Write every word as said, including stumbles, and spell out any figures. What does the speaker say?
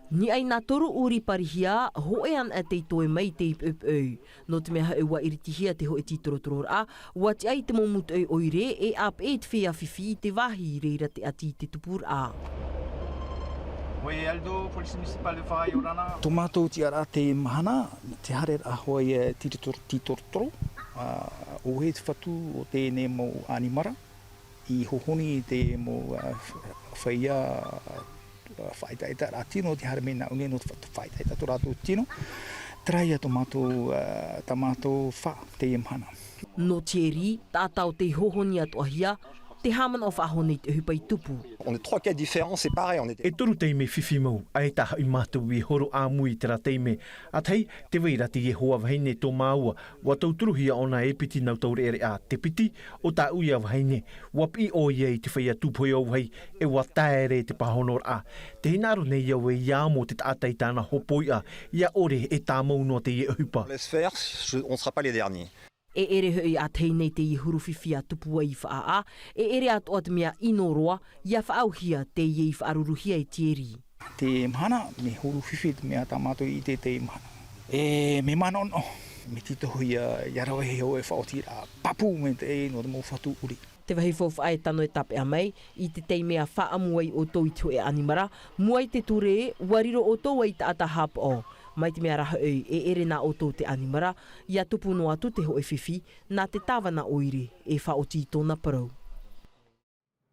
Ni ai nā toru ʻuri parihia, hoʻe ana tei toe mai te ipeʻupeʻu. Nō te mea hoʻi ua iritihia te hoʻe tītorotororaʻa, ua tiʻa i te mau mūtoʻi ʻoire e ʻāpeʻe i te feiā fifi i te vāhi i reira te ʻati i te tupuraʻa. Oi, Aldo, police municipale de Whaiorana. Tō mātou tiʻaraʻa te mahana, te haereraʻa hoʻi e tītorotoro, tītorotoro, ā, ʻo te fatu o teie mau ʻanimara. I hohoni i te mau, ā, f-, feiā, ā, faʻaʻetaʻeta tino, te haere mai nā ʻō nei nō te fa-, faʻaʻetaʻeta tō rātou tino. Terā ia tō mātou, ā, tā mātou fā teie mahana. Nō Thierry, taʻata o tei hohoni atoʻahia, te haʻamanaʻo faʻahou nei te ʻohipa i tupu. On est trois cas différents, c'est pareil, on est E toru taime fifi mau, ʻaita hoʻi mātou i horo ʻāmui i terā taime. ʻA tahi, tē vai ra teie hoa vahine tō māua, ua tauturuhia ʻōna e piti nau taureʻareʻa, te piti, ʻo tāʻu ia vahine, ua piʻi ʻoia i te feiā tūpohe ʻōvahi, e ua taere te pāhonoraʻa. Tē hinaʻaro nei au e ia amo te taʻata i tāna hopoiʻa, ʻia ʻore e tāmau noa teie ʻohipa. On laisse faire, je, on sera pas les derniers. E ʻere hoʻi ʻa tahi nei teie huru fifi ʻa tupu ai i Faʻaʻā, e ʻere atoʻa te mea ʻino roa, ʻia faʻaauhia teie i faʻaruruhia e Thierry. Te mahana, mea huru fifi te mea tā mātou i ʻite i teie mahana. E, mea manaʻonaʻo, mea tītauhia, ʻia rave hia ʻoe faʻaotiraʻa, pāpū maitaʻi nō te mau fatu ʻuri. Te vāhi faufaʻa e tano e tāpeʻa mai, i te taime ʻa faʻaʻamu ai ʻoutou i te hoʻe ʻanimara, mua i te ture, ua riro ʻoutou ai taʻata haʻapaʻo. Mai te mea rā hoʻi, e ʻere nā ʻoutou te ʻanimara, ʻia tupu noa atu te hoʻe fifi, nā te tāvana ʻoire, e faʻaoti i tōna parau.